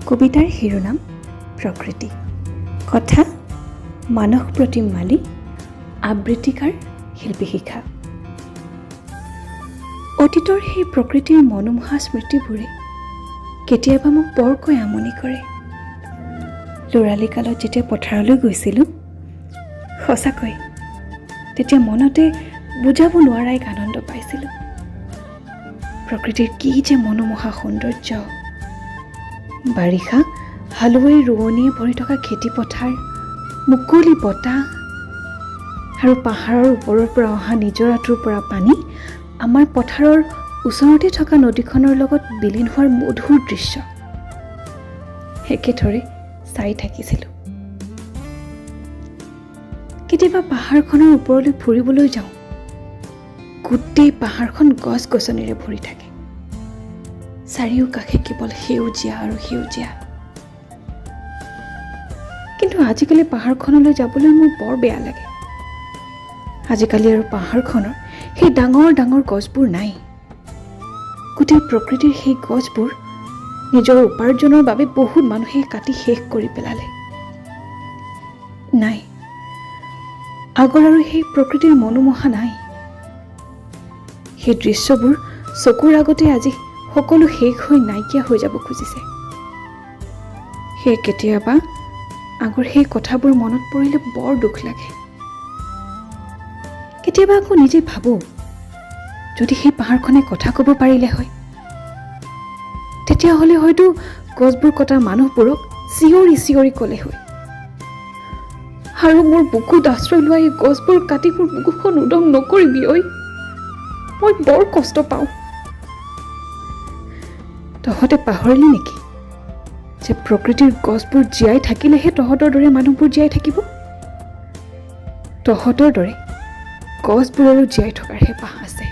কবিতাৰ শিৰোনাম প্ৰকৃতি। কথা মানস প্ৰতিম মালী, আবৃত্তিকাৰ শিল্পী শিখা। অতীতৰ সেই প্ৰকৃতিৰ মনোমোহা স্মৃতিবোৰে কেতিয়াবা মোক বৰকৈ আমনি কৰে। ল'ৰালি কালত যেতিয়া পথাৰলৈ গৈছিলোঁ, সঁচাকৈ তেতিয়া মনতে বুজাব নোৱাৰা এক আনন্দ পাইছিলোঁ। প্ৰকৃতিৰ কি যে মনোমোহা সৌন্দৰ্য! বাৰিষা হালুৱৈ ৰোৱনীয়ে ভৰি থকা খেতিপথাৰ, মুকলি বতাহ আৰু পাহাৰৰ ওপৰৰ পৰা অহা নিজৰাটোৰ পৰা পানী আমাৰ পথাৰৰ ওচৰতে থকা নদীখনৰ লগত বিলীন হোৱাৰ মধুৰ দৃশ্য একেথৰে চাই থাকিছিলোঁ। কেতিয়াবা পাহাৰখনৰ ওপৰলৈ ফুৰিবলৈ যাওঁ। গোটেই পাহাৰখন গছ গছনিৰে ভৰি থাকে, চাৰিওকাষে কেৱল সেউজীয়া আৰু সেউজীয়া। কিন্তু আজিকালি পাহাৰখনলৈ যাবলৈ মোৰ বৰ বেয়া লাগে। আজিকালি আৰু পাহাৰখনৰ সেই ডাঙৰ ডাঙৰ গছবোৰ নাই। গোটেই প্ৰকৃতিৰ সেই গছবোৰ নিজৰ উপাৰ্জনৰ বাবে বহুত মানুহে কাটি শেষ কৰি পেলালে। নাই, আগৰ আৰু সেই প্ৰকৃতিৰ মনোমোহা নাই। সেই দৃশ্যবোৰ চকুৰ আগতে আজি সকলো শেষ হৈ নাইকিয়া হৈ যাব খুজিছে। সেয়ে কেতিয়াবা আগৰ সেই কথাবোৰ মনত পৰিলে বৰ দুখ লাগে। কেতিয়াবা আকৌ নিজে ভাবোঁ, যদি সেই পাহাৰখনে কথা ক'ব পাৰিলে হয়, তেতিয়াহ'লে হয়তো গছবোৰ কটা মানুহবোৰক চিঞৰি চিঞৰি ক'লে হয়, "আৰু মোৰ বুকুত আশ্ৰয় লোৱা এই গছবোৰ কাটি মোৰ বুকুখন উদং নকৰিবি ঐ, মই বৰ কষ্ট পাওঁ। তহঁতে পাহৰিলি নেকি যে প্ৰকৃতিৰ গছবোৰ জীয়াই থাকিলেহে তহঁতৰ দৰে মানুহবোৰ জীয়াই থাকিব? তহঁতৰ দৰে গছবোৰৰো জীয়াই থকাৰ হেঁপাহ আছে।"